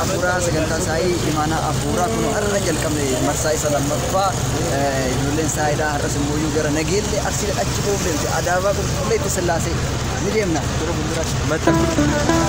Afuuraa sagantaa saayii imaanaa afuuraa kun har'a jalqabne marsaa isa lammaffaa ijoolleen saayiidhaa har'as immoo gara Nageellee Arsiidha achi ba'uuf deemte Adaabaa qulqulleetti Sillaasee ni deemna gara fuulduraatti.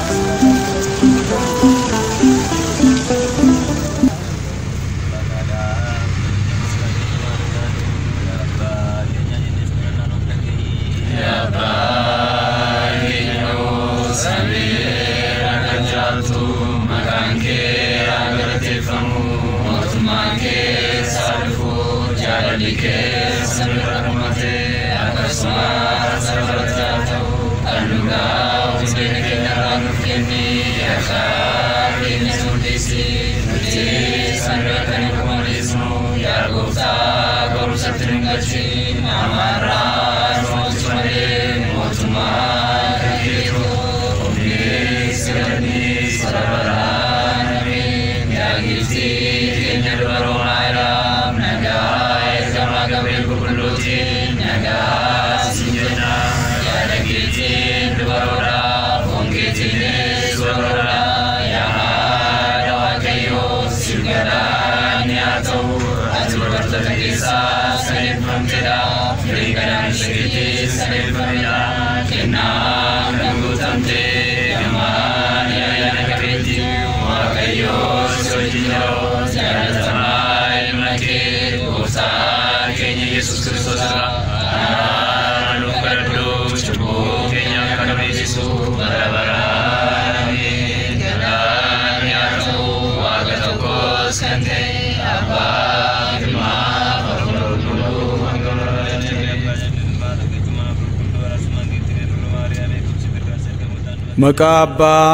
Maqaa Abbaa,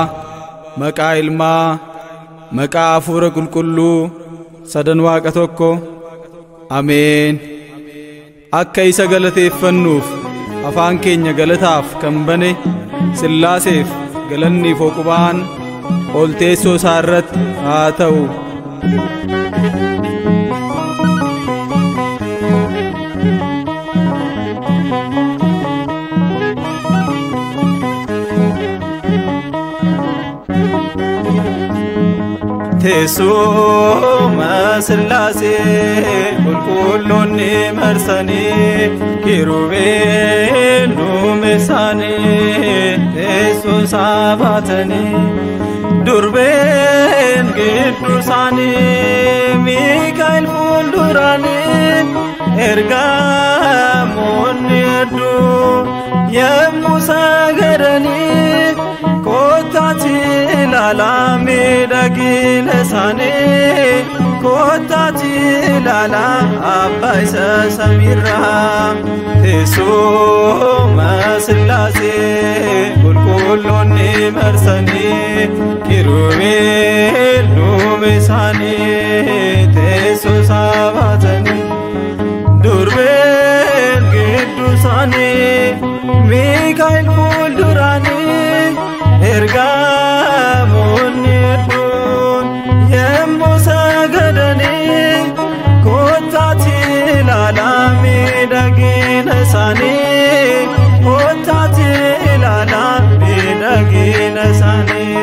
maqaa Ilmaa, maqaa Hafuura Qulqulluu, sadan Waaqa tokko. Ameen. Akka isa galateeffannuuf afaan keenya galataaf kan bane Sillaaseef galanni foqubaan ol teessoo isaa irratti haa ta'u. Teessuma Sillaasee qulqulloonni marsanii kiruubeen duumessaanii teessoo isaa baatanii durbeen gidduu isaanii Miikaa'el fuulduraanii ergamoonni hedduu yemmuu sagadanii kootaati ilaalaa miidhagina isaanii kootaati ilaalaa abbaa isa samiirraa teessuma Sillaasee qulqulloonni marsanii kiruubeen duumessaanii teessoo isaa baatanii durbeen gidduu isaanii Miikaa'el fuulduraanii ergamoonni hedduun yemmuu sagadanii kootaati ilaalaa miidhagina isaanii kootaati ilaalaa miidhagina isaanii.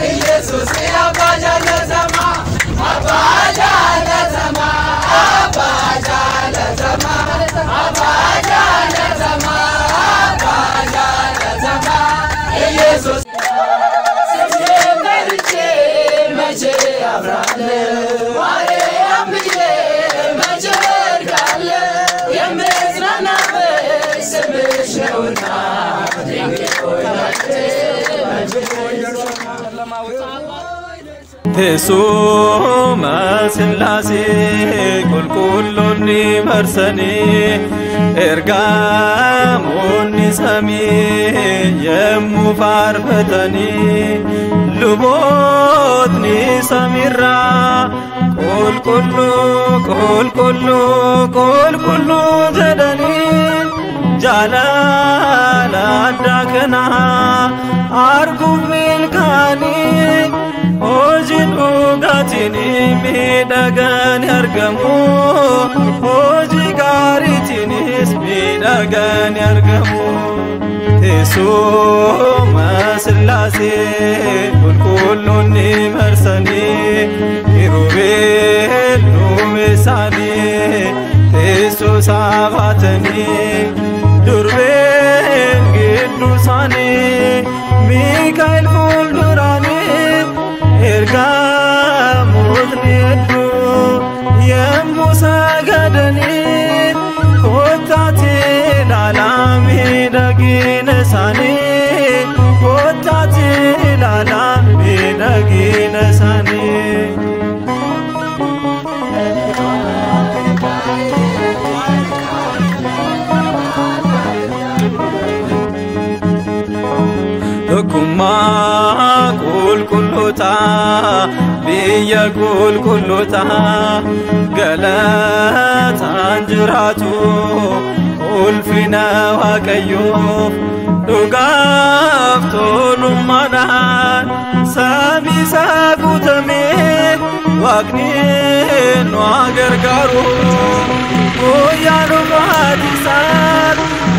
Yesus, Abba Jalla Zama. Teessuma Sillaasee qulqulloonni marsanii ergamoonni samii yemmuu faarfatanii lubootni samiirraa qulqulluu qulqulluu qulqulluu jedhanii jaalala addaa kana arguuf milkaanii hojii dhugaatiin miidhaganii argamu hojii gaariitiinis miidhaganii argamu. Teessuma Sillaasee qulqulloonni marsanii kiruubeel isaanii teessoo isaa baatanii durbeen gidduu isaanii Miikaa'el fuulduraanii ergamootni hedduu yemmuu sagadanii koottaatti ilaalaa miidhagina isaanii koottaatti ilaalaa miidhagina isaanii. Tokkummaa qulqullootaa biyya qulqullootaa galataan jiraatu ulfina Waaqayyoof dhugaaf tolummaadhaan samii isaa guutame Waaqni nu haa gargaaru guyyaa dhufaatii isaa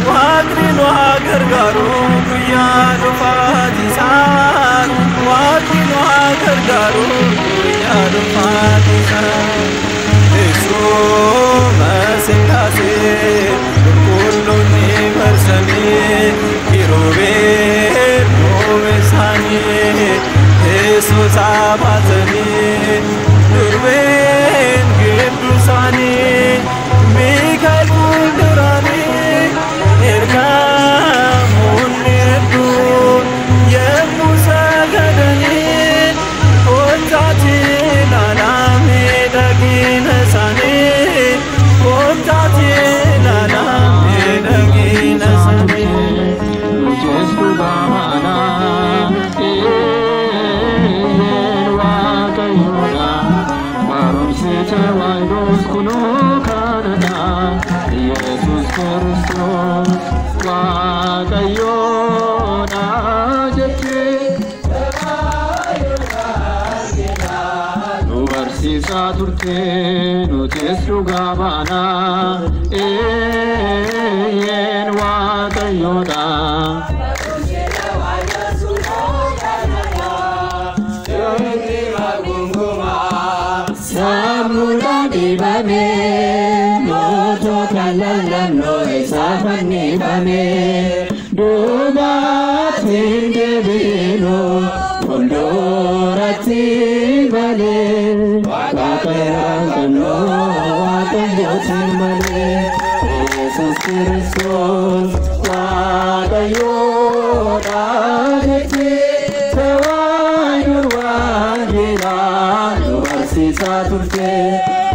Waaqni nu haa gargaaru guyyaa dhufaatii isaa Waaqni nu haa gargaaru guyyaa dhufaatii isaa. Teessuma Sillaasee qulqulloonni marsanii kiruubeel isaanii teessoo isaa baatanii durbeen gidduu isaanii Miikaa'el fuulduraanii ergamoonni hedduun yemmuu sagadanii koottaatti ilaalaa miidhagina isaanii koottaatti ilaalaa miidhagina isaanii. Nutis dhugaa baanaa eeyyeen Waaqayyoodha. Barumsi Tewaahidoos kunoo kanadha. Yesuus Kiristoos Waaqayyoodha jettee nu barsiisaa turte nutis dhugaa baanaa eeyyeen Waaqayyoodha. Sammuudhaan dhibame mootota lallabnoo isaa fannifame duubatti hin deebinu fuulduratti malee Waaqayyoon qabnu Waaqayyootiin malee Yesuus Kiristoos Waaqayyoodha jettee Tewaahidoon wangeelaa nu barsiisaa turte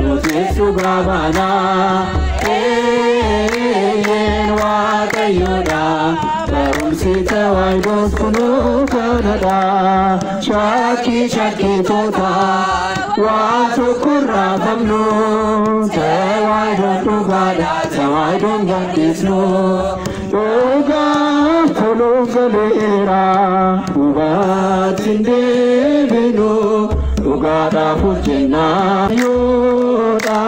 nutis dhugaa baanaa eeyyeen Waaqayyoodha. Barumsi Tewaahidoos kunoo kanadha. Shakkii shakkitoota waan tokkorraa qabnu Tewaahidoon dhugaadha Tewaahidoon gaddisnu dhugaaf toluun galeera dhugaatti hin deebinu dhugaadhaaf hojjennaa yoodha.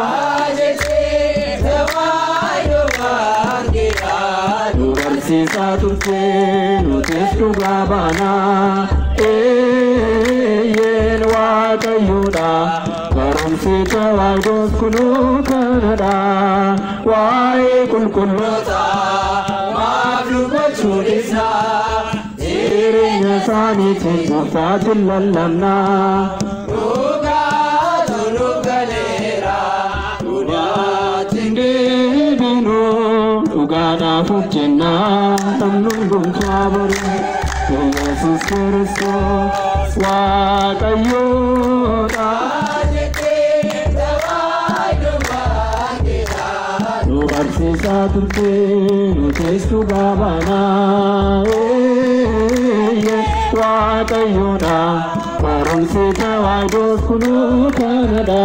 Nu barsiisaa turte nutis dhugaa baanaa eeyyeen Waaqayyoodha. Barumsi Tewaahidoos kunoo kanadha. Waa'ee qulqulloota maaf dubbachuu dhiisna jireenya isaaniitiin gooftaatiin lallabnaa. Dhugaatu nu galeera dhugaatti hin deebinu dhugaadhaaf hojjennaa namni hundumtuu baru. Yesuus Kiristoos Waaqayyoodha. Nu barsiisaa turte nutis dhugaa baanaa. Waaqayyoodha. Barumsi tawaayidoos kunoo kanadha.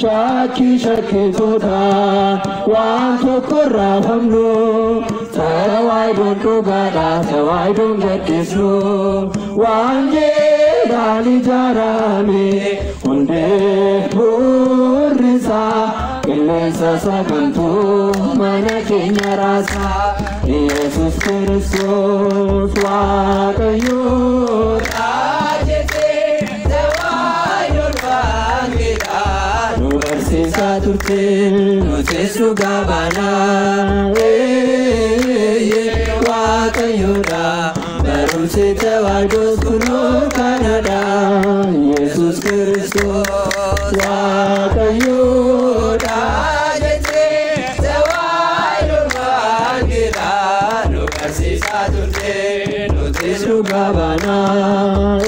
Shakkii shakkitoota waan tokko raafamnu. Tawaayidoon dhugaadha tawaayidoon gaddisnu. Wangeelaan ijaarame hundee bu'uurrisaa. Qilleensa sagantuu mana keenya raasaa. Yesus Kiristoos Waaqayyoodha. Nu barsiisaa turte nutis dhugaa baanaa. Waaqayyoodha. Barumsi tawaayidoos kunoo kanadha. Yesus Kiristoos Waaqayyoodha. Nutis dhugaa baanaa.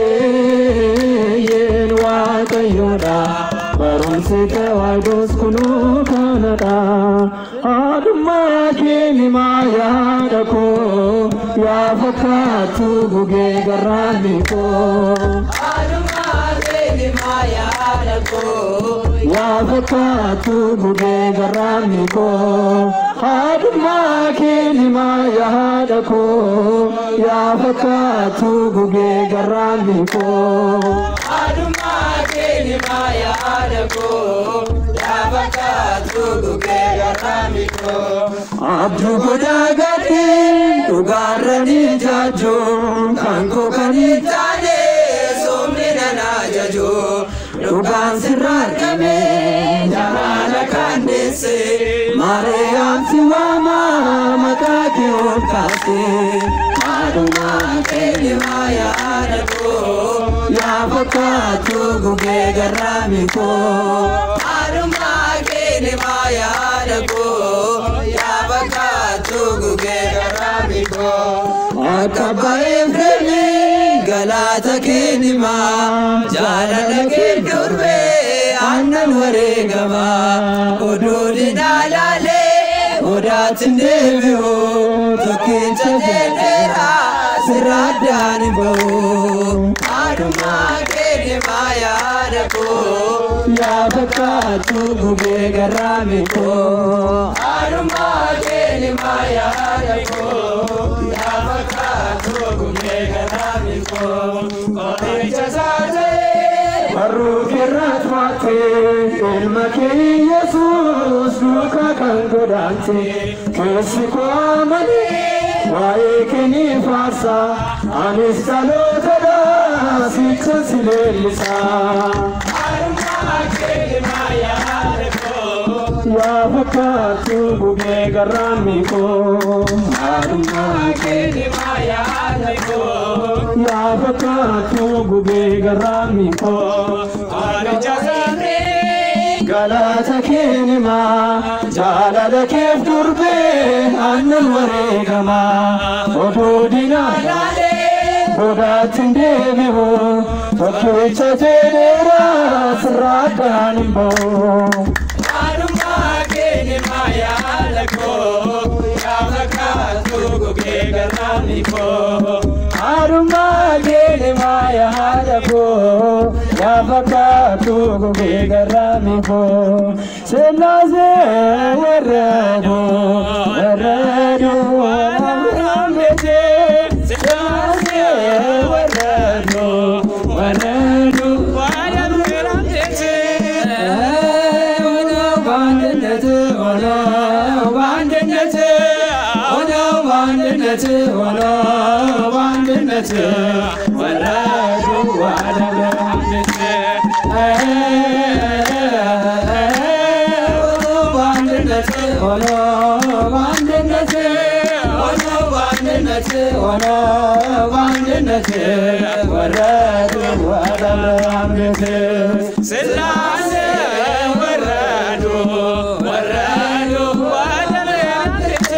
Waaqayyoodha. Barumsi tawaayidoos kunoo kanadha. Haadhummaa keenimaa yaada koo yaa fakkaattu gugee garraamni koo. Yaa fakkaattu gugee garraamni koo. Haadhummaa keenimaa yaada koo yaa fakkaattu gugee garraamni koo. Abduu godaa gadheen dhugaarra ni jaajuu kan koo kan hin taane soomni nan ajaju. Dhugaan sirra argame jalaala kan deesse Maariyaam si waama maqaa kee ol kaase. Haadhumaa keenimaa yaada koo yaa fakkaattu gugee garraamii koo. Haadhumaa keenimaa yaada koo yaa fakkaattu gugee garraamii koo. Akka abbaa Efreemii galaata keenimaa jaalala kee durbee aannan wareegamaa. Oduu dinaa laalee odaatti hin deebi'u tokkicha dheeraa sirra addaan hin ba'u. Haadhumaa keenimaa yaada koo yaa fakkaattu gugee garraamii koo. Haadhumaa keenimaa yaada koo yaa fakkaattu gugee garraamii koo. Qoricha saatee barruu keerraat baattee ilma kee Yesuus duukaa kan godaante keessi koo amalee waa'ee kee ni faarsa anis dhalootadha sicha si leellisa. Yaa fakkaattu gugee garraamii koo. Haadhumaa keenimaa yaada koo. Yaa fakkaattu gugee garraamii koo. Qoricha saatee galaata keenimaa jaalala keef durbee aannan wareegamaa. Oduu dinaa laalee bodaatti hin deebi'u tokkicha jedheera sirra addaan hin ba'u. Haadhumaa keenimaa yaada koo yaa fakkaattu gugee garraamii koo. Haadhumaa keenimaa yaada koo yaa fakkaattu gugee garraamii koo. Sillaasee warreedu warreedu Abrahaam beekee. Sillaasee warreedu warreedu Abrahaam beekee. በአንድነት ሆነው በአንድነት ሆነው በአንድነት ሆነው በአንድነት ወረዱ ወደ አብርሃም ቤት። በአንድነት ሆነው በአንድነት ሆነው በአንድነት ሆነው በአንድነት ወረዱ ወደ አብርሃም ቤት። ሥላሴ ወረዱ ወረዱ ወደ አብርሃም ቤት።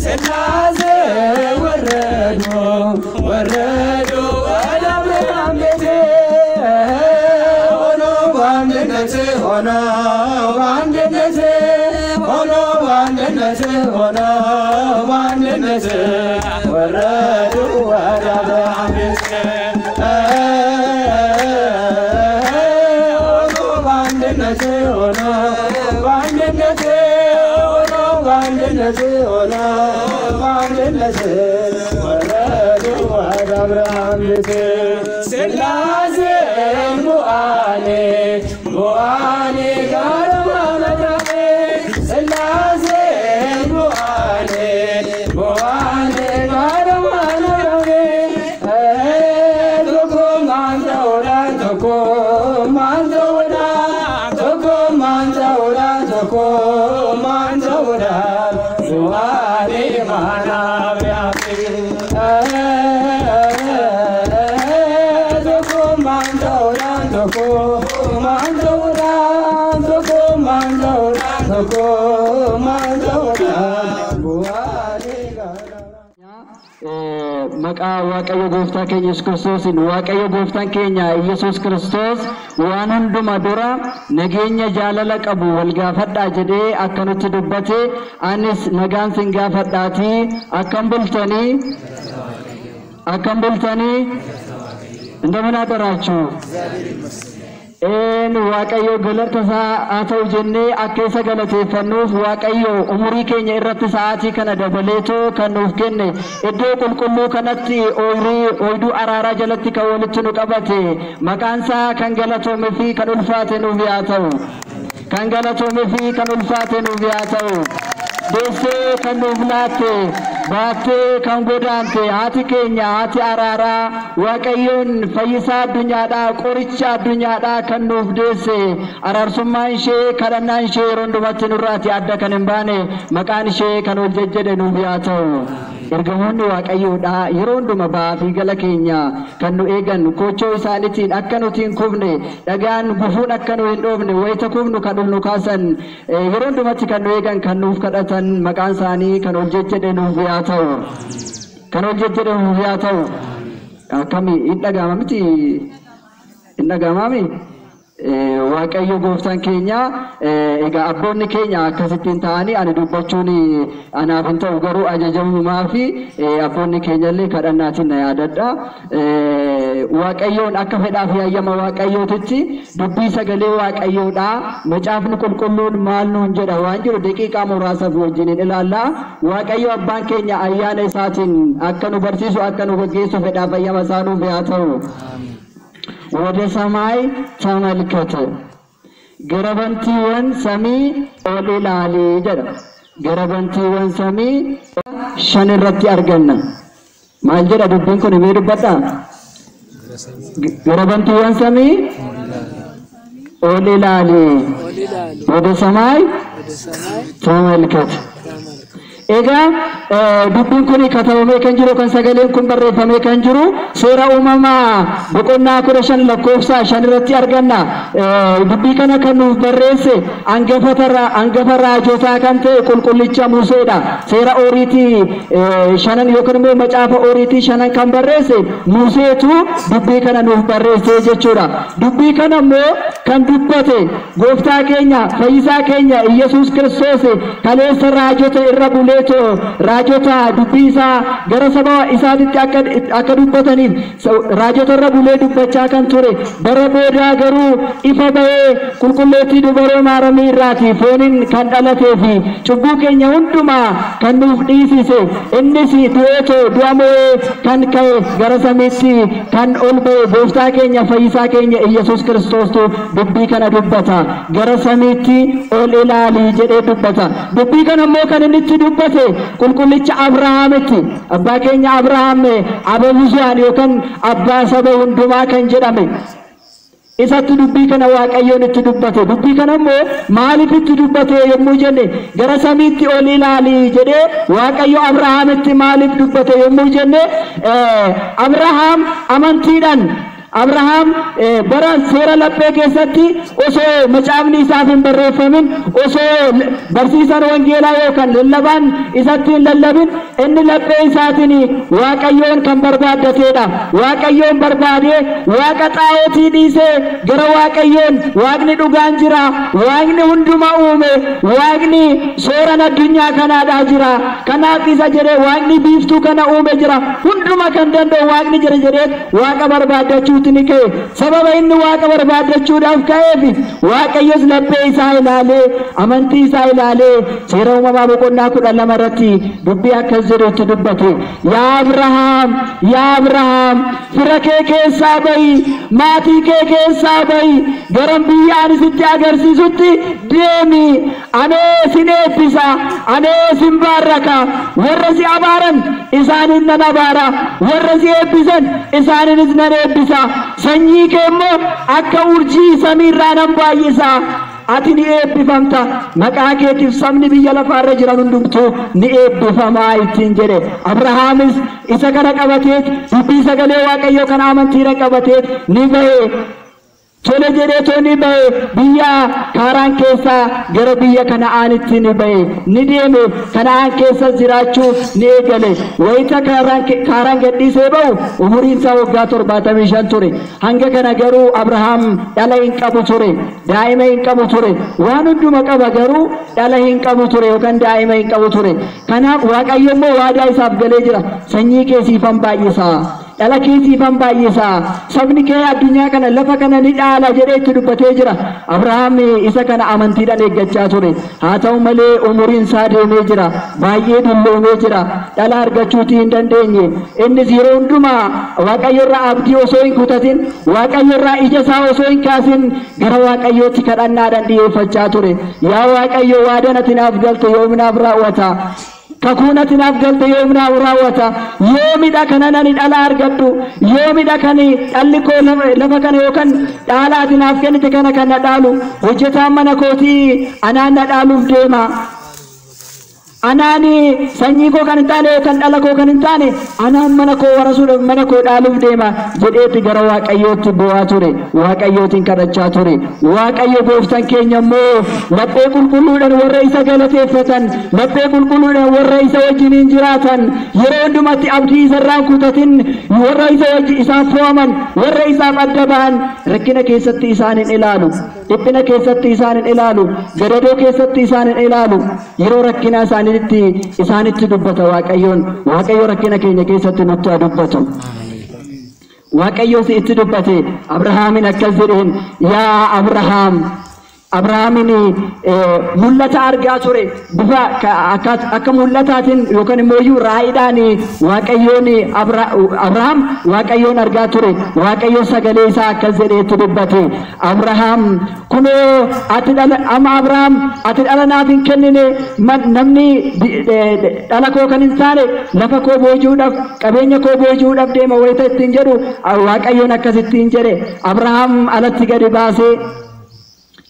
ሥላሴ ወረዱ ወረዱ ወደ አብርሃም ቤት። ሆነው በአንድነት ሆነው በአንድነት ሆነው በአንድነት ወረዱ ወደ አብርሃም ቤት ሆኖ በአንድነት ሆኖ በአንድነት ሆኖ በአንድነት ሆኖ በአንድነት ወረዱ ወደ አብርሃም ቤት ሥላሴ ቡአኔ ቡአኔ ጋርማ መድራሜ ሥላሴ ቡአኔ ቡአኔ ጋርማ መድራሜ ቶኮ ማንተውዳ ቶኮ ማንተውዳ ቶኮ ማንተውዳ ቡአኔ ማናብያሜ ቶኮ ማንተውዳ ቶኮ ማንተውዳ ቶኮ ማንተውዳ ቶኮ ማንተውዳ ቡአኔ ጋራ Maqaa Waaqayyo Gooftaa keenya Yesuus Kiristoosiin Waaqayyo Gooftaan keenya Yesuus Kiristoos waan hunduma dura nageenya jaalala qabu wal gaafadhaa jedhee akka nutti dubbate anis nagaan sin gaafadhaatii akkam bultanii akkam bultanii እንደምን አደራችሁ? Een Waaqayyo galata isaa haa ta'u jennee akka isa galateeffannuuf Waaqayyo umurii keenya irratti sa'aatii kana dabaleetoo kan nuuf kenne iddoo qulqulluu kanatti ooyiruu ooyiduu araaraa jalatti kan walitti nu qabate maqaan isaa kan galatoome fi kan ulfaate nuuf haa ta'u. Kan galatoome fi kan ulfaate nuuf haa ta'u. Deessee kan nuuf laatte baattee kan godaante haati keenya haati araaraa Waaqayyoon fayyisaa addunyaadhaa qoricha addunyaadhaa kan nuuf deesse araarsummaan ishee kadhannaan ishee yeroo hundumatti nurraati adda kan hin baane maqaan ishee kan ol jejjedhe nuuf haa ta'u. Ergamoonni Waaqayyoodhaa yeroo hunduma ba'aa fi gala keenya kan nu eegan kochoo isaaniitiin akka nuti hin kufne dhagaan gufuun akka nu hin dhoofne wayita kufnu kan ol nu kaasan yeroo hundumatti kan nu eegan kan nuuf kadhatan maqaan isaanii kan ol jejjedhe nuuf haa ta'u. Kan ol jejjedhe nuuf haa ta'u. Akkami hin dhaga'ama miti hin dhaga'amaami? Waaqayyo Gooftaan keenya egaa abboonni keenya akkasittiin ta'anii ani dubbachuun anaaf hin ta'u garuu ajajamumaa fi abboonni keenya illee kadhannaatiin na yaadadha. Waaqayyoon akka fedhaa fi hayyama Waaqayyootitti dubbii sagalee Waaqayyoodha. Macaafni qulqulluun maal nuun jedha waan jiru daqiiqaa muraasaaf wajjiniin ilaalla. Waaqayyo abbaan keenya ayyaana isaatiin akka nu barsiisu akka nu gaggeessu fedhaa fi hayyama isaa nuuf haa ta'u. ወደ ሰማይ ተመልከተ ገረበንቲወን ሰሚ ኦሊላሊ jedha ገረበንቲወን ሰሚ shan irratti arganna maal jedha dubbiin kun mee dubbadha ገረበንቲወን ሰሚ ኦሊላሊ ወደ ሰማይ ተመልከት Egaa dubbiin kun katabamee kan jiru kan sagaleen kun barreeffamee kan jiru seera uumamaa boqonnaa 15 lakkoofsa 5 irratti arganna. Dubbii kana kan nuuf barreesse hangafa raajotaa kan ta'e qulqullicha Museedha. Seera Ooriitii shanan yookaan immoo macaafa Ooriitii shanan kan barreesse Museetu dubbii kana nuuf barreesse jechuudha. Dubbii kana immoo kan dubbate Gooftaa keenya fayyisaa keenya Iyyasuus Kiristoos kaleessa raajota irra bulee raajota dubbii isaa gara saba isaatitti akka dubbataniif raajota irra bulee dubbachaa kan ture bara boodaa garuu ifa ba'ee qulqulleettii dubaroo Maaramii irraati fooniin kan dhalatee fi cubbuu keenya hundumaa kan nuuf dhiisise innis du'eetoo du'a mo'ee kan ka'e gara samiitti kan ol ba'e Gooftaa keenya fayyisaa keenya Iyyasuus Kiristoostu dubbii kana dubbata gara samiitti ol ilaali jedhee dubbata. Dubbii kana immoo kan inni itti dubbate qulqullicha Abrahaamitti abbaa keenya Abrahaam Ababuzu'aan yookaan abbaa saba hundumaa kan jedhame isatti dubbii kana Waaqayyoon itti dubbate. Dubbii kana immoo maaliif itti dubbate yommuu jenne gara samiitti ol ilaali jedhee Waaqayyo Abrahaamitti maaliif dubbate yommuu jenne Abrahaam amantiidhaan Abrahaam bara seera laphee keessatti osoo macaafni isaaf hin barreeffamin, osoo barsiisan wangeelaa yookaan lallabaan isatti hin lallabin, inni laphee isaatiin Waaqayyoon kan barbaaddateedha. Waaqayyoon barbaadee Waaqa xaa'ootii dhiisee gara Waaqayyoon, Waaqni dhugaan jira, Waaqni hunduma uume, Waaqni sooran addunyaa kanaadhaa jira. Kanaaf isa jedhee Waaqni biiftuu kana uume jira, hunduma kan danda'u Waaqni jira jedhee Waaqa barbaaddachuuti ni ka'e. Sababa inni Waaqa barbaaddachuudhaaf ka'eef Waaqayyos laphee isaa ilaalee, amantii isaa ilaalee, seera uumamaa boqonnaa 12 irratti dubbii akkas jedhutti dubbate. Yaa Abrahaam, yaa Abrahaam, fira kee keessaa ba'i, maatii kee keessaa ba'i, gara biyya ani sitti agarsiisutti deemi. Anoo sin eebbisa, anoo sin baarraka, warra si abaaran isaanin nan abaara, warra si eebbisan isaaninis nan eebbisa. Sanyii kee immoo akka urjii samiirraa nan baay'isa. Ati ni eebbifamta, maqaa keetiif sabni biyya lafaarra jiran hundumtuu ni eebbifamaa ittiin jedhe. Abrahaamis isa kana qabateet, dubbii sagalee Waaqayyoo kana amantiidhaan qabateet ni ba'e. Tole jedheetoo ni ba'e. Biyya Kaaraan keessaa gara biyya Kana'aanitti ni ba'e, ni deeme. Kana'aan keessa jiraachuu ni eegale. Wayita Kaaraan gadhiisee ba'u umuriin isaa waggaa 75 ture. Hanga kana garuu Abrahaam dhala hin qabu ture, daa'ima hin qabu ture. Waan hunduma qaba garuu dhala hin qabu ture yookaan daa'ima hin qabu ture. Kanaaf Waaqayyo immoo waadaa isaaf galee jira. Sanyii kee siifan baay'isaa, dhala kee siifan baay'isaa, sabni kee addunyaa kana lafa kana ni dhaala jedhee itti dubbatee jira. Abrahaam isa kana amantiidhaan eeggachaa ture. Haa ta'u malee umuriin isaa deemee jira, baay'ee dulloomee jira, dhala argachuutii hin dandeenye. Innis yeroo hundumaa Waaqayyo irraa abdii osoo hin kutatin, Waaqayyo irraa ija isaa osoo hin kaasin gara Waaqayyootti kadhannaadhaan dhiyeeffachaa ture. Yaa Waaqayyo, waadaan ati naaf galte yoom naaf raawwata? Kakuun ati naaf galte yoom naaf raawwata? Yoomidha kanan ani dhala argadhu? Yoomidha kan dhalli koo lafa kana yookaan dhaala ati naaf kennite kana kan na dhaalu? Hojjetaan mana kootii anaan na dhaaluuf deema. Anaani sanyii koo kan hin taane yookaan dhala koo kan hin taane anaan mana koo warasuudhaaf mana koo dhaaluuf deema jedheeti gara Waaqayyootti bu'aa ture. Waaqayyootiin kadhachaa ture. Waaqayyo gooftaan keenya immoo laphee qulqulluudhaan warra isa galateeffatan, laphee qulqulluudhaan warra isa wajjiniin jiraatan, yeroo hundumatti abdii isarraa hin kutatin, warra isa wajji isaaf fo'aman, warra isaaf adda ba'an rakkina keessatti isaan hin ilaalu, dhiphina keessatti isaan hin ilaalu, gadadoo keessatti isaan hin ilaalu. Yeroo rakkinaa isaaniitti isaanitti dubbata Waaqayyoon. Waaqayyo rakkina keenya keessatti nutti haa dubbatu. Waaqayyo itti dubbate Abrahaamin akkas jedheen: yaa Abrahaam. Abrahaamin mul'ata argaa ture. Bifa akka mul'ataatiin yookaan immoo iyyuu raayiidhaan Waaqayyoon Abrahaam Waaqayyoon argaa ture. Waaqayyo sagalee isaa akkas jedheetti dubbate. Abrahaam, kunoo ati dhala, amma Abrahaam ati dhala naaf hin kennine, namni dhala koo kan hin taane lafa koo booji'uudhaaf, qabeenya koo booji'uudhaaf deema wayita ittiin jedhu Waaqayyoon akkasittiin jedhe. Abrahaam alatti gadi baasee,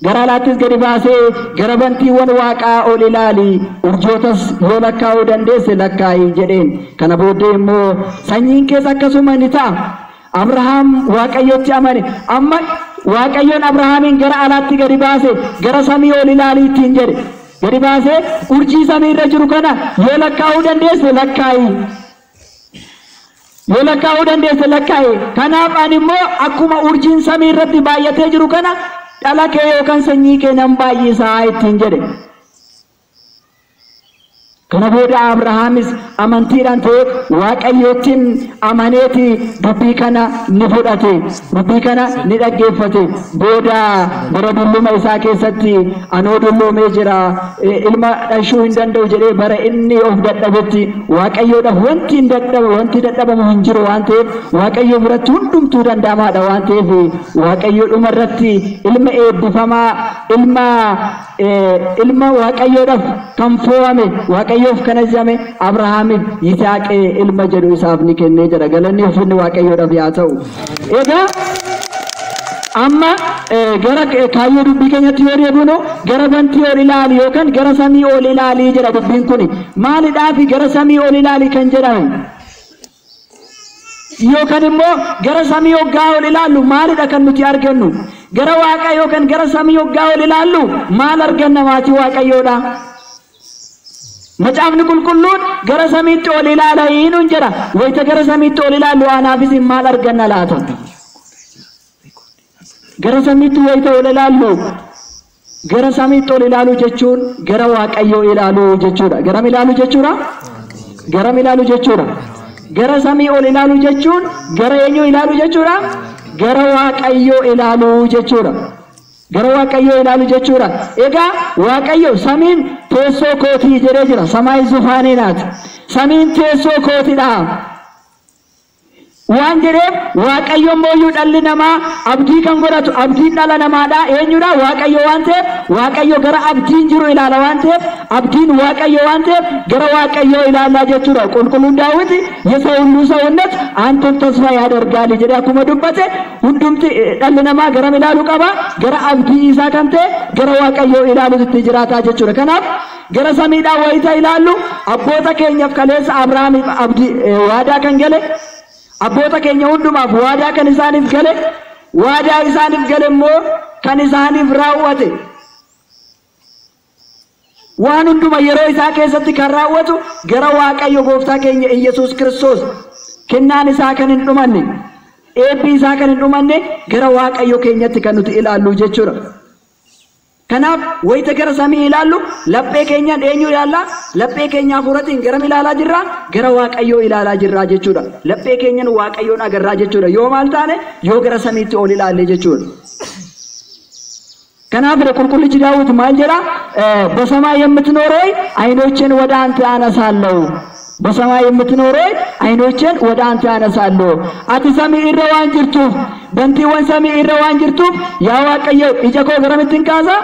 gara alaattis gadi baasee, gara bantiiwwan waaqaa ol ilaali, urjootas yoo lakkaa'uu dandeesse lakkaa'i jedheen. Kana booddee immoo sanyiin keessa akkasuma ni ta'a. Abrahaam Waaqayyotti amane. Amma Waaqayyoon Abrahaamin gara alaatti gadi baase, gara samii ol ilaali ittiin jedhe. Gadi baasee urjii samii irra jiru kana yoo lakkaa'uu dandeesse lakkaa'i. Yoo lakkaa'uu dandeesse lakkaa'i. Kanaaf ani immoo akkuma urjiin samii irratti baay'atee jiru kana dhala kee yookaan sanyii kee nan baay'isaa ittiin jedhe. Kana booda Abrahaamis amantiidhaan ta'e Waaqayyoottiin amaneeti dubbii kana ni fudhate, dubbii kana ni dhaggeeffate. Booda bara dulluma isaa keessatti anoo dulloomee jira, ilma dhashuu hin danda'u jedhee bara inni of dadhabetti Waaqayyoodhaaf wanti hin dadhabu, wanti dadhabamu hin jiru waan ta'eef, Waaqayyo biratti hundumtuu danda'amaadha waan ta'eef, Waaqayyo dhuma irratti ilma eebbifamaa, ilma Waaqayyoodhaaf kan fo'ame, Waaqayyoof kan ajajame Abrahaamiif Yisaaqee ilma jedhu isaaf ni kennee jira. Galanni ulfinni Waaqayyoodhaaf haa ta'u. Egaa amma gara kaayyoo dubbii keenyatti yoo deebinu, gara bantii ol ilaali yookaan gara samii ol ilaali jedha dubbiin kun. Maalidhaafi gara samii ol ilaali kan jedhame? Yookaan immoo gara samii hoggaa ol ilaallu maalidha kan nuti argannu? Gara Waaqa yookaan gara samii hoggaa ol ilaallu maal arganna maatii Waaqayyoodha? Macaafni qulqulluun gara samiitti ol ilaalaa nuun jedha. Wayita gara samiitti ol ilaallu anaafis maal arganna laata? Gara samiitti wayita ol ilaallu, gara samiitti ol ilaaluu jechuun gara Waaqayyoo ilaaluu jechuudha. Garam ilaaluu jechuudha? Garam ilaaluu jechuudha? Gara samii ol ilaaluu jechuun gara eenyuu ilaaluu jechuudha? Gara Waaqayyoo ilaaluu jechuudha. Gara Waaqayyoo ilaaluu jechuudha. Egaa Waaqayyo samiin teessoo kootii jedhee jira. Samaay zufaanii naati. Samiin teessoo kootiidha. Waan jedheef Waaqayyo mooyyuu dhalli namaa abdii kan godhatu abdiin dhala namaadha. Eenyudha? Waaqayyo waan ta'eef Waaqayyo gara abdiin jiru ilaala waan ta'eef abdiin Waaqayyo waan ta'eef gara Waaqayyoo ilaalaa jechuudha. Qulqulluun Daawit የሰው ሁሉ ሰውነት አንተን ተስፋ ያደርጋል jedhee akkuma dubbate hundumti dhalli namaa garam ilaaluu qaba? Gara abdii isaa kan ta'e gara Waaqayyoo ilaaluutti jiraataa jechuudha. Kanaaf gara samiidhaa wayita ilaallu abboota keenyaaf kaleessa Abrahaamiif abdii waadaa kan gale, abboota keenya hundumaaf waadaa kan isaaniif gale, waadaa isaaniif gale immoo kan isaaniif raawwate, waan hunduma yeroo isaa keessatti kan raawwatu gara Waaqayyo gooftaa keenya Iyyasuus Kiristoos, kennaan isaa kan hin dhumanne, eebbi isaa kan hin dhumanne, gara Waaqayyo keenyatti kan nuti ilaallu jechuudha. Kanaaf wayita gara samii ilaallu laphee keenyaan eenyu ilaalla? Laphee keenya hafuuratiin garam ilaalaa jirra? Gara Waaqayyoo ilaalaa jirra jechuudha. Laphee keenyaan Waaqayyoon agarraa jechuudha. Yoo maal taane? Yoo gara samiitti ol ilaalle jechuudha. Kanaaf qulqullichi Daawit maal jedha? በሰማይ የምትኖረው አይኖቼን ወደ አንተ አነሳለሁ። በሰማይ የምትኖረው አይኖቼን ወደ አንተ አነሳለሁ። Ati samii irra waan jirtuuf, bantiiwwan samii irra waan jirtuuf, yaa Waaqayyo ija koo garamittiin kaasa?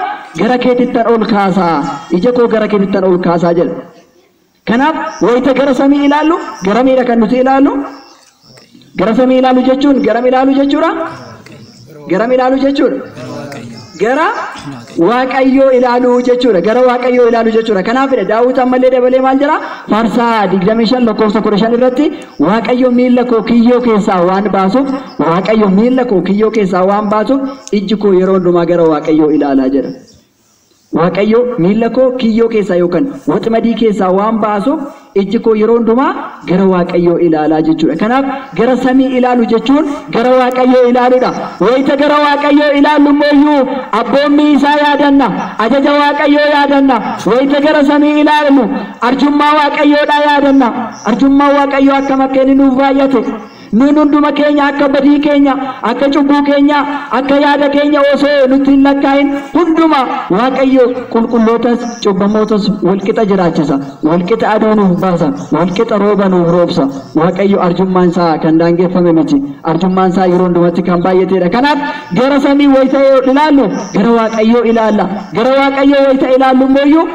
Gara keetittan ol kaasa. Ija koo gara keetittan ol kaasaa jedha. Kanaaf wayita gara samii ilaallu garamiidha kan nuti ilaallu? Gara samii ilaalu jechuun garam ilaalu jechuudha? Garam ilaalu jechuudha? Gara Waaqayyoo ilaaluu jechuudha. Gara Waaqayyoo ilaaluu jechuudha. Kanaafidha Daawit ammallee dabalee maal jedha? Faarsaa 25 lakkoofsa 15 irratti Waaqayyo miilla koo kiyyoo keessaa waan baasuuf, Waaqayyo miilla koo kiyyoo keessaa waan baasuuf ijji koo yeroo hundumaa gara Waaqayyoo ilaalaa jedha. Waaqayyo miilla koo kiyyoo keessaa yookaan waxmadii keessaa waan baasuuf ijji koo yeroo hundumaa gara Waaqayyoo ilaalaa jechuudha. Kanaaf gara samii ilaalu jechuun gara Waaqayyoo ilaaluudha. Wayita gara Waaqayyoo ilaallu immoo abboommii isaa yaadanna, ajaja Waaqayyoo yaadanna. Wayita gara samii ilaallu arjummaa Waaqayyoodhaa yaadanna. Arjummaa Waaqayyoo akkam akka inni nuuf baay'ate. Nuun hunduma keenya akka badii keenya, akka cubbuu keenya, akka yaada keenya osoo nutti hin lakkaa'in hunduma Waaqayyo qulqullootas cubbamootas walqixa jiraachisa. Walqixa aduu nuuf baasa, walqixa rooba nuuf roobsa. Waaqayyo arjummaan isaa kan daangeffame miti. Arjummaan isaa yeroo hundumatti kan baay'atedha. Kanaaf gara samii wayita ilaallu gara Waaqayyoo ilaalla. Gara Waaqayyoo wayita ilaallu immoo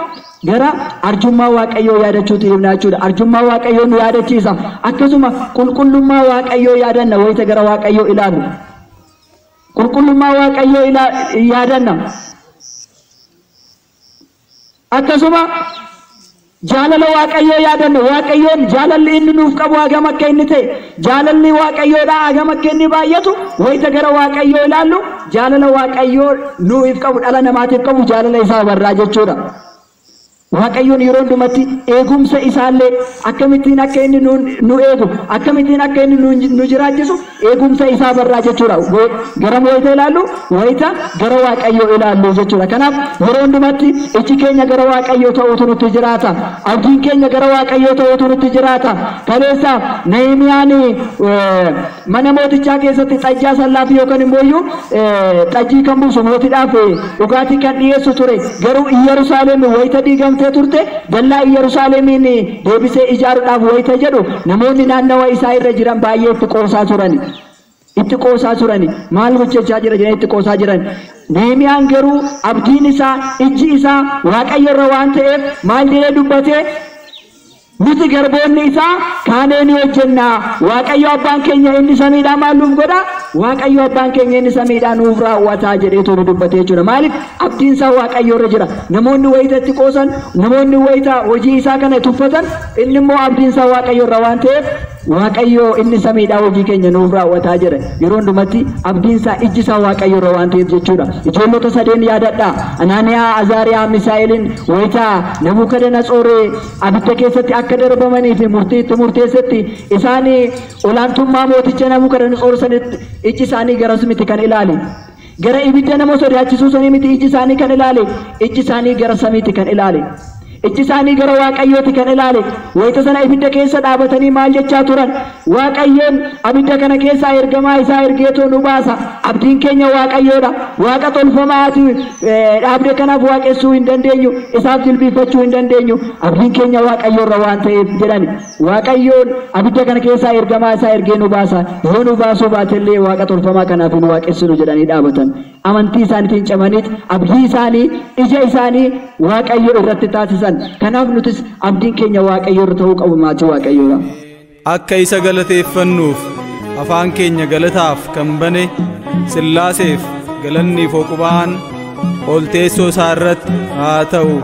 gara arjummaa Waaqayyoo yaadachuutu himna jechuudha. Arjummaa Waaqayyoo nu yaadachiisa. Akkasuma qulqullummaa Waaqayyoo yaadanna wayita gara Waaqayyoo ilaallu. Qulqullummaa Waaqayyoo yaadanna. Akkasuma jaalala Waaqayyoo yaadanna. Waaqayyoon jaalalli inni nuuf qabu hagam akka inni ta'e, jaalalli Waaqayyoodhaa hagam akka inni baay'atu wayita gara Waaqayyoo ilaallu jaalala Waaqayyoo nuuf qabu, dhala namaatiif qabu jaalala isaa barraa jechuudha. Waaqayyoon yeroo hundumatti eegumsa isaallee akkamittiin akka inni nu eegu, akkamittiin akka inni nu jiraachisu eegumsa isaa barraa jechuudha. Garam wayita ilaallu? Wayita gara Waaqayyoo ilaallu jechuudha. Kanaaf yeroo hundumatti iji keenya gara Waaqayyoo ta'uutu nutti jiraata. Abdiin keenya gara Waaqayyoo ta'uutu nutti jiraata. Kaleessa Nahimiyaan mana mootichaa keessatti xajjaa sallaafii yookaan immoo xajjii kan buusu mootiidhaaf dhugaatii kan dhiyeessu ture. Garuu Iyyerusaalem wayita diigamte turte dallaa Iyyerusaaleemiin deebisee ijaaruudhaaf wayita jedhu namoonni naannawa isaa irra jiran baay'ee itti qoosaa turani. Itti qoosaa turani. Maal hojjechaa jira jedhanii itti qoosaa jiran. Nehemiyaan garuu abdiin isaa, ijji isaa Waaqayyo irra waan ta'eef maal jedhee dubbate? Nuti garboonni isaa kaanee ni hojjennaa. Waaqayyo abbaan keenya inni samiidhaa maal nuuf godha? Waaqayyo abbaan keenya inni samiidhaa nuuf raawwataa jedheetu nu dubbate jechuudha. Maaliif? Abdiin isaa Waaqayyo irra jira. Namoonni wayita itti qoosan, namoonni wayita hojii isaa kana tuffatan, inni immoo abdiin isaa Waaqayyo irra waan ta'eef Waaqayyo inni samiidhaa hojii keenya nuuf raawwataa jira. Yeroo hundumatti abdiin isaa ijji isaa Waaqayyo irra waan ta'eef jechuudha. Ijoollota sadeen yaadadhaa. Anaaniyaa, Azaariyaa, Misaa'eliin wayitaa Nabukadnetsoor abidda keessatti akka darbamanii fi murtii itti murteessetti isaan olaantummaa mooticha Nabukadnetsoor sanitti ijji isaanii garas miti kan ilaale. Gara ibidda nama sodaachisuu sanii miti ijji isaanii kan ilaale. Ijji isaanii gara samiitti kan ilaale. Ijji isaanii gara Waaqayyooti kan ilaale. Wayita sana ibidda keessa dhaabatanii maal jechaa turan? Waaqayyoon abidda kana keessaa ergamaa isaa ergeetoo nu baasa. Abdiin keenya Waaqayyoodha. Waaqa tolfamaati dhaabde kanaaf waaqessuu hin dandeenyu. Isaaf jilbiifachuu hin dandeenyu. Abdiin keenya Waaqayyoorra waan ta'eef jedhani. Waaqayyoon abidda kana keessaa ergamaa isaa ergee nu baasa. Yoo nu baasuu baatellee waaqa tolfamaa kanaaf hin waaqessinu jedhanii dhaabatan. Amantii isaaniitiin camaniit abdii isaanii ija isaanii Waaqayyo irratti taasisan. Kanaaf nutis abdiin keenya Waaqayyo irra ta'uu qabu maatii Waaqayyoodha. Akka isa galateeffannuuf afaan keenya galataaf kan bane Sillaaseef galanni foqubaan ol teessoo isaa irratti haa ta'u.